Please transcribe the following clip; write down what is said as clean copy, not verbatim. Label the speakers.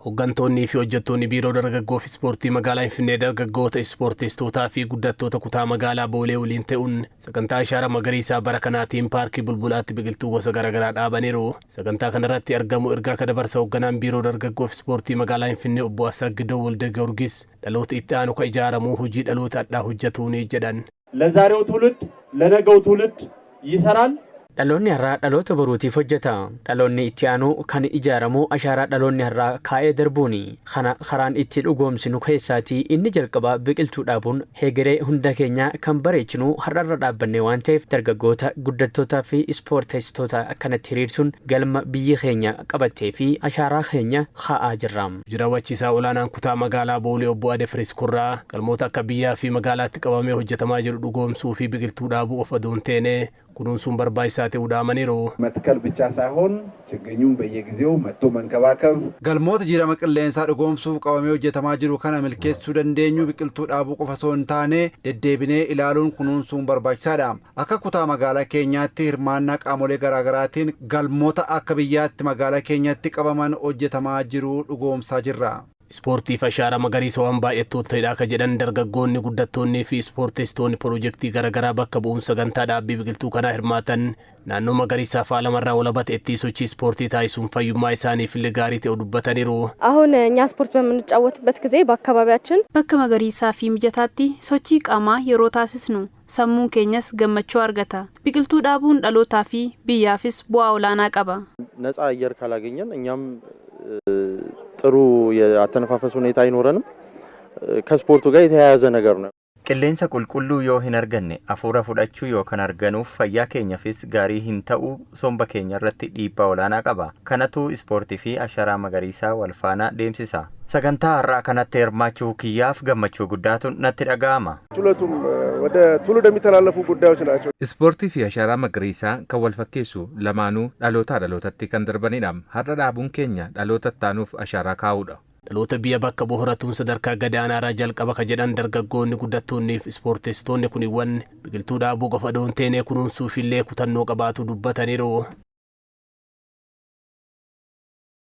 Speaker 1: Hooggantoonnii fi hojjettoonni Biiroo Dargaggoo fi Ispoortii Magaalaa Finfinnee dargaggoota, ispoortistootaa fi guddattoota kutaa magaalaa Boolee waliin ta'uun sagantaa Ashaaraa Magariisaa bara kanaatiin Paarkii Bulbulaatti biqiltuu gosa garaagaraa dhaabaniiru. Sagantaa kanarratti argamu ergaa ka dabarsa hoogganaan Biiroo Dargaggoo fi Ispoortii Magaalaa Finfinnee Obbo Assaggidoo Wolde Giyoorgis, dhaloota itti aanu ka ijaaramu hojii dhaloota adhaa hojjetuuni jedhan.
Speaker 2: ለዛሬው ትውልድ ለነገው ትውልድ ይሰራል።
Speaker 3: Dhaloonni har'aa dhaloota boruutiif hojjeta. Dhaloonni itti aanu kan ijaaramu ashaaraa dhaloonni har'aa kaa'ee darbuuni. Kana karaan itti dhugoomsinu keessaatii inni jalqabaa biqiltuu dhaabuun hegeree hunda keenya kan bareechinu har'arra dhaabbanne waan ta'eef, dargaggoota, guddattootaa fi ispoorteessitoota akkanatti hiriirsuun galma biyyi keenya qabattee fi ashaaraa keenya kaa'aa jirra.
Speaker 1: Jiraawwachiisaa olaanaan kutaa magaalaa Boolee Obbo Adefiris Kurraa galmoota akka biyyaa fi magaalaatti qabamee hojjetamaa jiru dhugoomsuu fi biqiltuu dhaabuu of aduun teene kunuunsuun barbaachisaa ta'uu dhaamaniiru.
Speaker 4: መትከል ብቻ ሳይሆን ችግኙን በየጊዜው መጥቶ መንከባከብ
Speaker 5: Galmoota jijjiirama qilleensaa dhugoomsuuf qabamee hojjetamaa jiru kana milkeessuu dandeenyu biqiltuu dhaabuu qofa osoo hin taane, deddeebinee ilaaluun kunuunsuun barbaachisaadha. Akka kutaa magaalaa keenyaatti hirmaannaa qaamolee garaagaraatiin galmoota akka biyyaatti magaalaa keenyatti qabaman hojjetamaa jiru dhugoomsaa jirra.
Speaker 1: Ispoortii fi ashaaraa magariisa waan baay'attoota ta'edha akka jedhan dargaggoonni, guddattoonnii fi ispoortistoonni piroojeektii garaagaraa bakka bu'uun sagantaa dhaabbii biqiltuu kanaa hirmaatan, naannoo magariisaa faalamarraa walaba ta'etti sochii ispoortii taasisuun fayyummaa isaaniif illee gaarii ta'u dubbataniiru.
Speaker 6: አሁን እኛ ስፖርት በምንጫወትበት ጊዜ በአካባቢያችን
Speaker 7: Bakka magariisaa fi mijataatti sochii qaamaa yeroo taasisnu sammuun keenyas gammachuu argata. Biqiltuu dhaabuun dhalootaa fi biyyaafis bu'aa olaanaa qaba.
Speaker 8: ነፃ አየር ካላገኘን እኛም ጥሩ የአተነፋፈስ ሁኔታ አይኖረንም። ከስፖርቱ ጋር የተያያዘ ነገር ነው።
Speaker 9: Qilleensa qulqulluu yoo hin arganne, afuura fudhachuu yookaan arganuuf fayyaa keenyaafis gaarii hin ta'u, somba keenya irratti dhiibbaa olaanaa qaba. Kanatu ispoortii fi ashaaraa magariisaa wal faana deemsisa. Sagantaa har'aa kanatti hirmaachuu kiyyaaf gammachuu guddaatu natti dhaga'ama.
Speaker 10: ሁለቱም ወደ ትውልድ የሚተላለፉ ጉዳዮች ናቸው።
Speaker 11: Ispoortii fi ashaaraa magariisaa kan wal fakkeessu lamaanuu dhalootaa dhalootatti kan darbanidha. Har'a dhaabuun keenya dhaloota itti ashaaraa kaa'uudha.
Speaker 1: Dhaloota biyya bakka bu'uuratuun sadarkaa gad aanaarraa jalqaba ka jedhan dargaggoonni, guddattoonnii fi ispoortistoonni kuniiwwan, biqiltuu dhaabuu qofa doon teenee kunuunsuuf illee kutannoo qabaatu dubbataniiru.